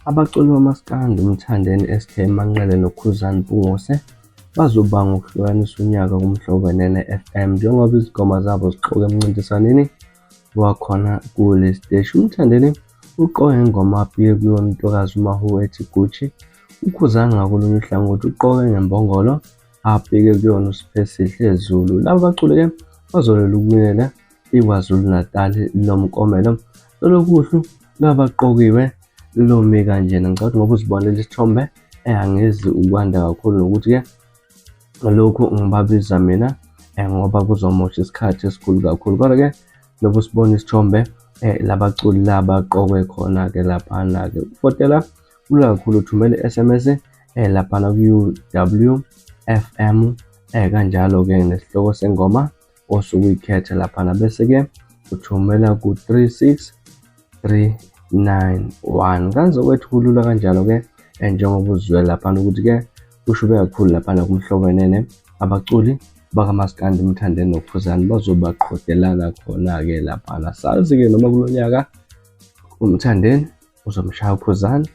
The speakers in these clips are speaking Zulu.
Abaculi bamaskandi uMthandeni SK Manqele noKhuzani Mpungose bazobanga ukuhlukanisa unyaka kuMhlobo Wenene FM njengoba izingoma zabo ziqoke emncintiswaneni wakhona kule siteshi. UMthandeni uqoke ingoma afike kuyona intokazi uMahuwe ethi Gucci. UKhuzani ngakolunye uhlangothi uqoke ngembongolo afike kuyona uSiphesihle Zulu. Laba baculi-ke bazolwela ukuwinela iKwaZulu-Natal lomklomelo. Lolu kuhlu lwabaqokiwe lumi kanjena. Ngicabanga ukuthi ngoba uzibonela isithombe angizi ukwanda kakhulu nokuthi-ke lokhu ngibabiza mina ngoba kuzomosha isikhathi esikhulu kakhulu. Kodwa-ke lobu sibona isithombe labaculi labaqokwe khona-ke laphana-ke. Ukuvotela kulula kakhulu, uthumele i-S_M_S laphana ku-U_W_F_M kanjalo-ke nesihloko sengoma osuke uyikhetha laphana bese-ke uthumela ku-36391. Kanzokwethu kulula kanjalo-ke njengoba uzwela laphana ukuthi-ke kushube kakhulu laphana kuMhlobo Wenene. Abaculi bakamaskandi uMthandeni noKhuzani bazobaqhudelana khona-ke laphana. Sazi-ke noma kulo nyaka uMthandeni uzomshaya uKhuzani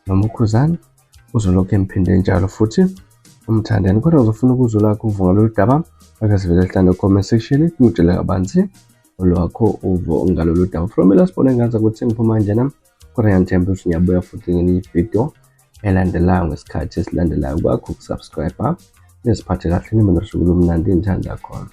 noma uKhuzani uzolokhu emphinde njalo futhi uMthandeni. Kodwa uzofuna ukuzwa olwakho uvo ngalolu daba, ake sivele sihlale comment section ngitshele kabanzi olwakho uvo ngalolu daba. From la sibone ngaza ukuthi ngiphuma kanjena, kodwa ngiyanithemba ukuthi ngiyabuya futhi ngenye ividiyo elandelayo ngesikhathi esilandelayo. Kwakho ukusubscribe, niziphathe kahle, nibe nosuku olumnandi, ngithanda khona.